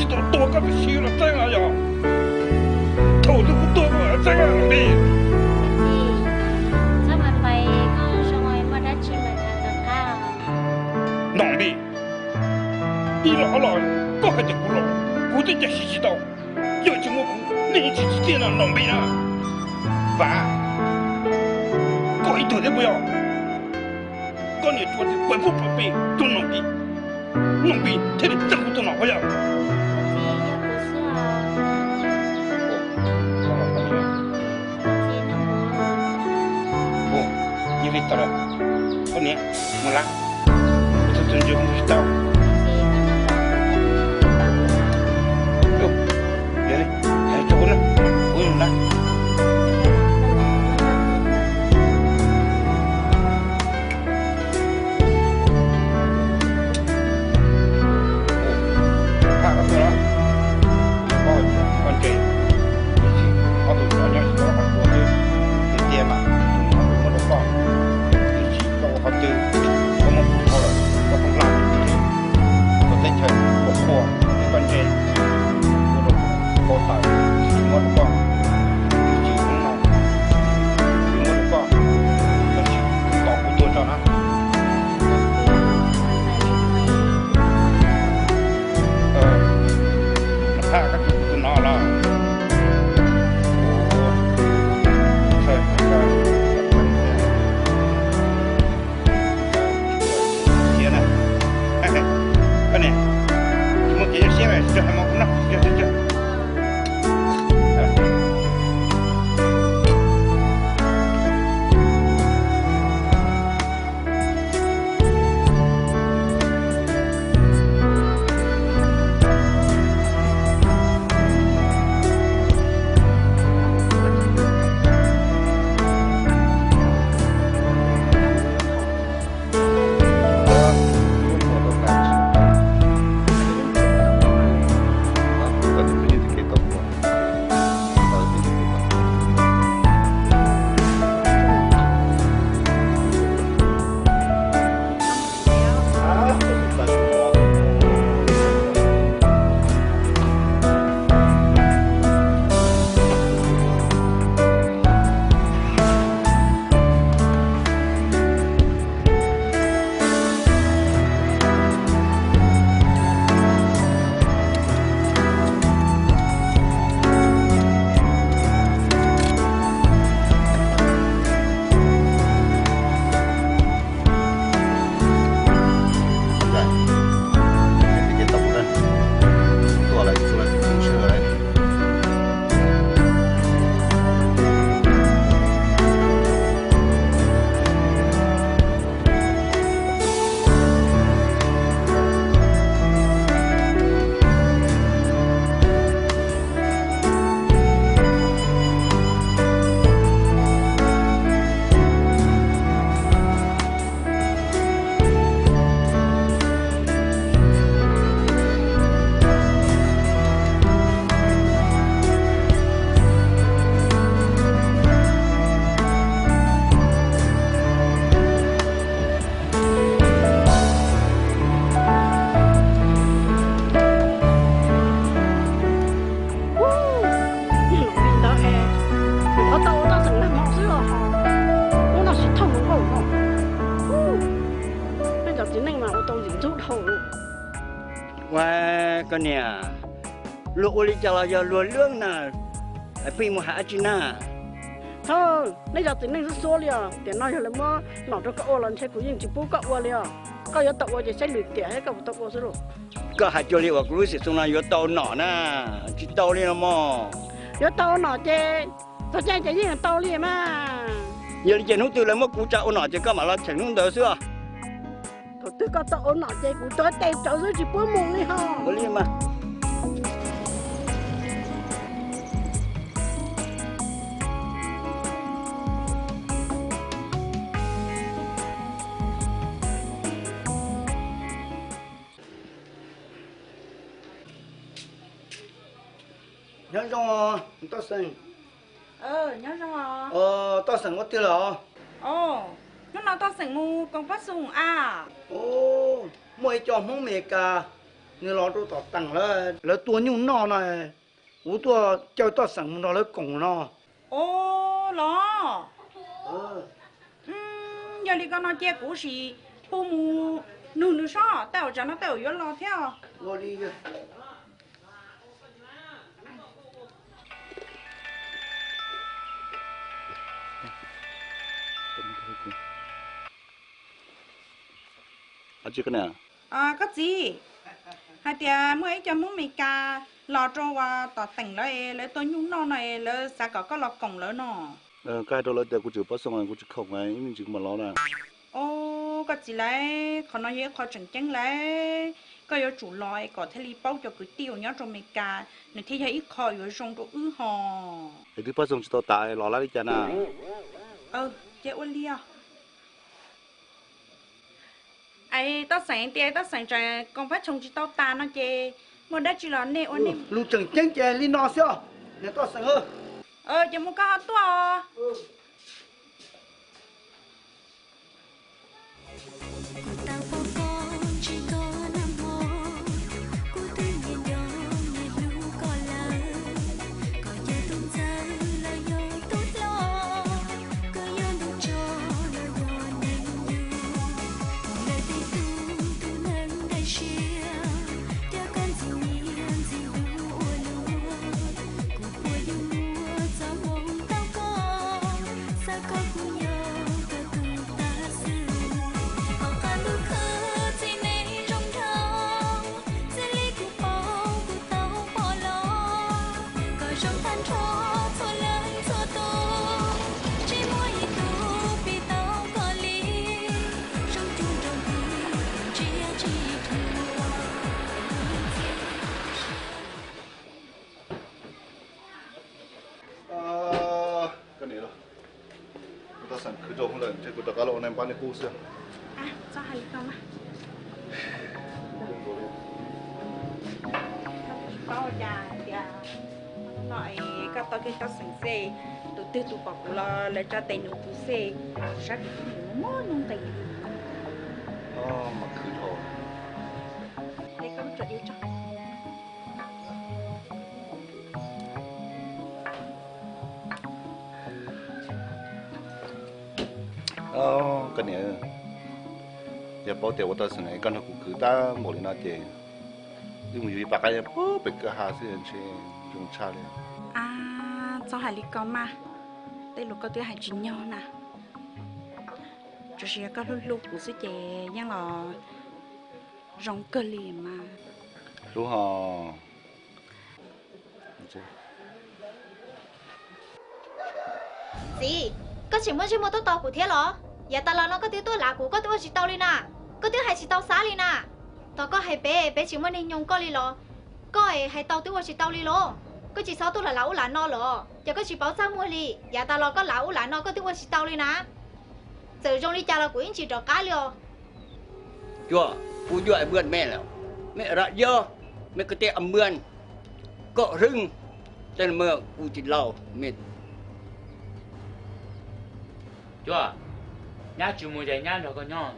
Tua koj tam sim los txeeb los yog? Thaum twg kuv tua koj txeeb Nom Npis? Nom Npis, ib los ob los koj hais tias kuv laus, kuv twb cia siv tsis tau. Yog tsis muaj kuv nej tsis tsim txiaj no Nom Npis na. Vam, koj ib tug thiab puas yog? Koj niam tsuas tias pawg pub pawg pes tus Nom Npis, Nom Npis thiaj li txeeb kuv tus nom puas yog? Ua, cia li tau lawm. Koj niam, mus lawm, kuv tus tus ntsis kuv tsis tau. Yog li, hais rau kuv na, kuv mus lawm. Phaj koj tuaj los, koj ntses, ib tsis ob tug cov nyob tsis tau qhov tsua xwb, tiag tiag mas tus no kuv muab rau koj, ib tsis koj ua qhov twg, koj muab kuv dhau lawm, koj poob laj, koj teb chaws ua qhua, koj ntses, ua rau kuv pau tawm, tsis muab rau koj, ib tsis hnub no kuv muab rau koj, koj tsis tos kuv tuag tso na. Phaj koj tus kuv tus no los. Koj niam, tsis muaj kev nyuaj siab, tsis hais mas kuv noj. Ntawd es, qhov tau ua toj xeem nag hmo xwb los ho ub no sib thooj hluas nkauj no. Nej cov txiv neej mas ua tau ntxim ntxub dhau. Ua, koj niam, luag ua li cas los yog luag luag na, pheej mus hais dab tsi na? Thov, nej cov txiv neej xub xuab li os, tiam no yog lawv muab nom rau koj ua los ntshe kuv yeej tsis pub koj ua li os. Koj yuav tau ua ces saib lwm tiam thiab koj puas tau ua xwb lauj. Koj hais cuag li uas kuv lub xim xoo no yuav tau nom na, tsis tau li no mog. Yuav tau nom ces txog caij ces yeej tau li mas. Yog li ces hnub twg lawv muab kuv tsa ua nom ces koj mam los cheem hnub ntawd xwb os. Thaum twg koj tau ua nom ces kuv tuav tes tsawv xwb tsis pub mus li ho. Ua li mas. Nyob zoo, toj xeem. Toj xeem ua twg lawm? Hnub no toj xeem mus koom pab xum a. Muaj ib co Hmoob Amelikas Nws los rau tom teem lawv, lawv tua nyuj noj no, kuv tuaj caw Toj Xeem mus nrog lawv koom no. Os, los. Yog li ko no cia kuv sim hu mus nug nws saib tej zaum tsam no tej zaum yuav los thiab. Koj txiv, hais tias muaj ib co Hmoob Meskas los rau tom teem lawv, lawv tua nyuj noj no, lawv xav kom koj los koom lawv no. Koj hais rau lawv tias kuv tseem pab xoo, kuv tsis khoom, ib me ntsis kuv mam los na. Os, koj txiv lauj, qhov no yog ib qho tseem ceeb lauj. Koj yuav tsum los kom thiaj li paub cov kwv tij uas nyob rau Meskas, nws thiaj yog ib qho yuav zoo rau wb ho. Es twb pab xoo tsis tau tas los lawm li cas na? Cia ua li os. Es Toj Xeem tias Toj Xeem tseem koom pab xoo tsis tau tas no ces muaj dab tsi los nej ua nej. Lus tseem ceeb ces li no xwb os, niam Toj Xeem. Ces mus koj ho tuaj os. Koj niam, kuv tau xeem khwv rau hauv lawm, ntshe kuv rov qab los ua nais npab nej qub xwb. Txhob hais li ko mas. Paub cas tias no es koj tau kiag Toj Xeem xwb, tus twg tus pom kuv los lawv tsa tes num kuv xwb, sab tus twg mus muab nug nqis. Mas khwv dhau. Es koj lub tsho diav tso. Koj niam, yog paub tias ua Toj Xeem es koj nrog kuv khwv tag npaum li no ces wb mus yuav ib pab qaib nyob pem kwj ha xwb ntshe zoo tshaj li. A, txhob hais li ko mas, tej lus koj twb hais tsis nyog na. Tsuas yog koj hlub hlub kuv xwb ces yeej los zoo kawg li mas. Hlub ho. Txiv, koj tseem muaj ntsej muag tuaj tos kuv thiab los? Yav tas los no koj twb tuaj lav kuv, koj twb ua tsis tau li na. Koj twb hais tsis tau Xab li na. Tos koj hais peb, peb tsis muaj neeg nyoo koj li los? Koj es hais tau twb ua tsis tau li los? Koj tsis txhob tuaj lam lav ub lam no los? Ces koj tsis paub txaj muag li. Yav tas los koj lav ub lav no koj twb ua tsis tau li na. Txawm zoo li cas los kuv yeej tsis rov qab li os. Cua, kuv yuav mượn mẹ lắm. Mẹ răng yơ, mẹ có thể ăn mượn. Cọ rưng, tên mượn kuv tsis laus mẹ. Cua, nyab tsis mus ces nyab nrog koj nyob.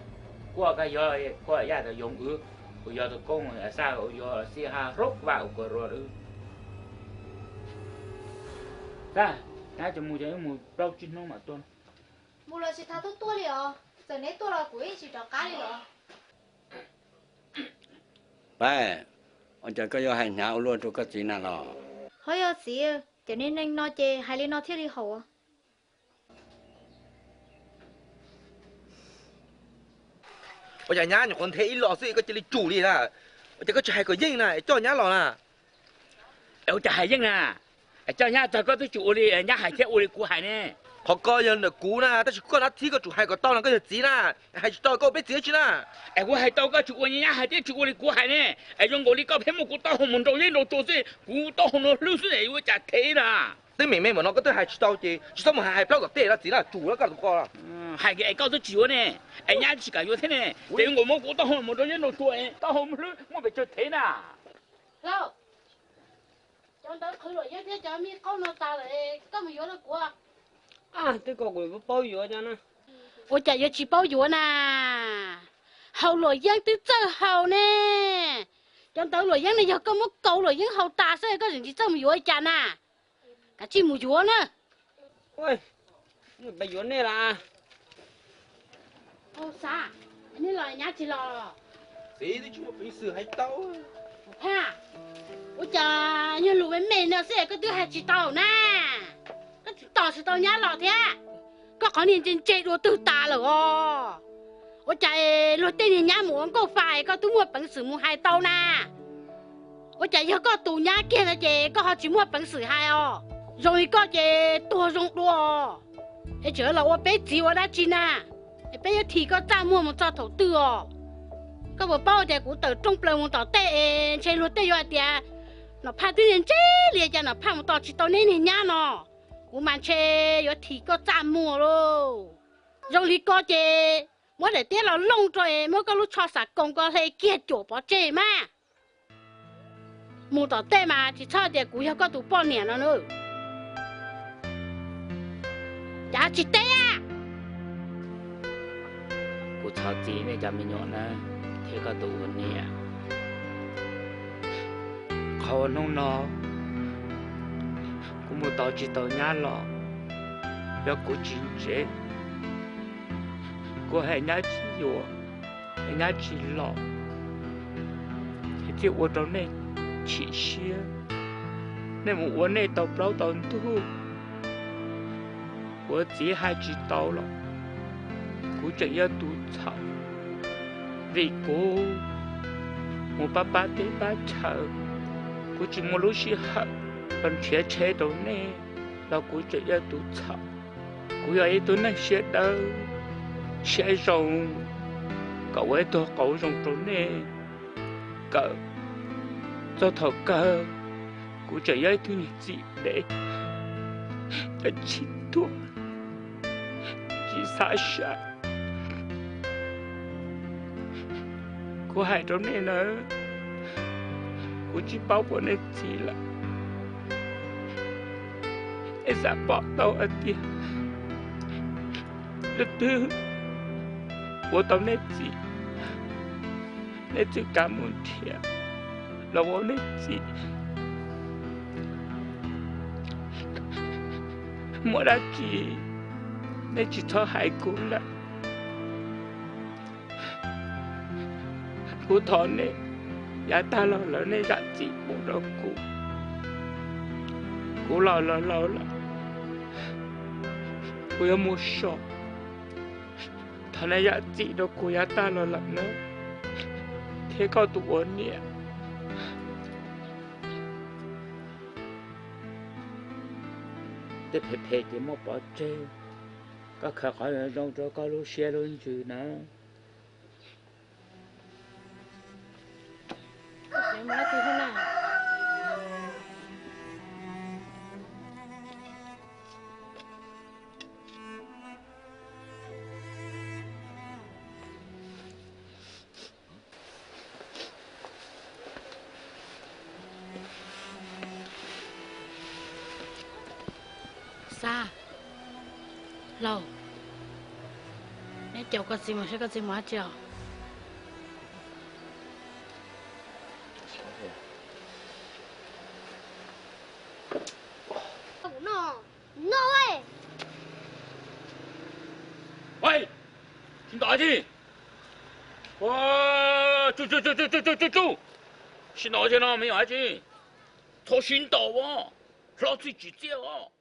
Kuv koj yog, kuv yaj tau yoov wb, kuv yog tus koob xa, kuv yog xib ha hlub vam kuv rua wb. Tag, nyab tsis mus ces wb mus plaub tsib hnub mam tuaj. Mus los tsis tas tuaj tuaj li os, txawm neb tuaj los kuv yeej tsis rov qab li los. Pab, ua cas koj yuav hais hnyav ua luaj rau koj txiv na los? Ho yog txiv, cov niag neeg no ces hais li no thiaj li haum. Ua cas nyab nyuam qhuav nthe ib los xwb koj cia li tsum li na? Ua cas koj tsis hais kom yeej na es coj nyab los na? Es ua cas hais yeej na? Es coj nyab txog koj twb tsis ua li nyab hais thiab ua li kuv hais ne. Qhov ko yog ntawm kuv na, tab sis koj nab thib koj tsum hais kom tau no, koj yog txiv na, hais tsis tau koj ua peb txiv dab tsi na. Es kuv hais tau koj tsis ua, nyab hais thiab tsis ua li kuv hais ne. Es zoo nkaus li koj pheej muab kuv taub hau mus nrau yeeb nrau tshuaj xwb, kuv taub hau no hlwb xwb es yuav ua cas thev na. Twb meem me mam no koj twb hais tsis tau ces tsis txhob mus hais plaub kom tej no txiv na, tsum koj tus ko. Hais es koj twb tsis yuav ne, es nyab tsis kam yuav thiab ne, ces yuav nkaus muab kuv taub hau mus nrau yeeb nrau tshuaj, taub hau hlwb muaj pes tsawg thev na. Hlau, cov ntawd qhwv luam yeeb thiab cov me qaub no tas lawm, koj mus yuav rau kuv. Twb kom kuv paub yuav cov na. Ua cas yuav tsis paub yuav na? Haus luam yeeb twb txawj haus ne. Cov ntawv luam yeeb ne yog koj muab kaus luam yeeb haus tas xwb koj tseem tsis txawj mus yuav li cas na? Kav tsij mus yuav na. Yuav nej las. Xav, nej los nyab tsis los? Txiv twb tsis muaj peev xwm hais tau. Phaj, ua cas yog lus me me no xwb koj twb hais tsis tau na? Koj tseem tos tsis tau nyab los thiab. Koj qhov niag ntse ntse dua twg tas lawm os? Ua cas luag tej niag nyab mus ua nkauj fa koj twb muaj peev xwm mus hais tau na? Ua cas yog koj tus nyab kiag no ces koj ho tsis muaj peev xwm hais os? Zoo li koj ces tuag zoo dua os. Es tseem los ua peb txiv ua dab tsi na? Es peb yuav thim koj txaj muag mus txog thaum twg os? Koj puas paub tias kuv tawm rooj plaws mus tom tej es ntshe luag tej yuav hais tias Nom Phaj twb ntse li cas Nom Phaj mus tos tsis tau neb niag nyab no. Kuv mas ntshe yuav thim koj txaj muag lauj. Zoo li koj ces muab daim tiab los looj rau es muab koj lub tsho xam koos ko hle kiag cuam pov tseg mas. Mus tom tej mas tsis txhob tias kuv yog koj tus poj niam no na. Cas tsis teb? Kuv thov txim nej cov me nyuam na, thiab koj tus ua niam. Qhov uas hnub no kuv mus tos tsis tau nyab los, yog kuv tsis ntse, kuv hais nyab tsis yuav, hais nyab tsis los, thiaj ua rau nej chim siab, nej mus ua nej tau plaub tau ntug. Kuv txiv hais tsis tau los kuv tseem yog tus txhaum, vim kuv mus pab pab teb pab chaw, kuv tsis muaj lub sij hawm los nrhiav tsheb rau nej los kuv tseem yog tus txhaum. Kuv yog ib tug neeg siab dawb siab zoo, kom ua ib tug qauv zoo rau nej, kom txog thaum kawg kuv tseem yog ib tug niag txim dev, tsis tuag, tsis xav sab. Kuv hais rau nej na, kuv tsis paub puas nej txi lawm. Nej xav pom tau hais tias leej twg ua tau nej txiv, nej txawm kav mus nrhiav los ua nej txiv. Muaj dab tsi nej tsis txhob hais kuv lawm. Kuv thov nej, yav tag los lawm nej zam txim pub rau kuv. Kuv los los laus lawm, kuv yuav mus so. Thov nej zam txim rau kuv yav tag los lawm na, thiab koj tus ua niam. Tej phem phem ces muab pov tseg, koj khaws qhov zoo rau koj lub siab lub ntsws na. Xab, Lauj, neb caum koj txiv mus seb koj txiv mus dab tsi os. Tsis ntom dab tsi? Tsu, tsu, tsu, tsu, tsu, tsu, tsu, tsu. Sib ntaus dab tsi no me nyuam dab tsi? Txhob sib ntaus os, hlob txhij tsis txiaj os.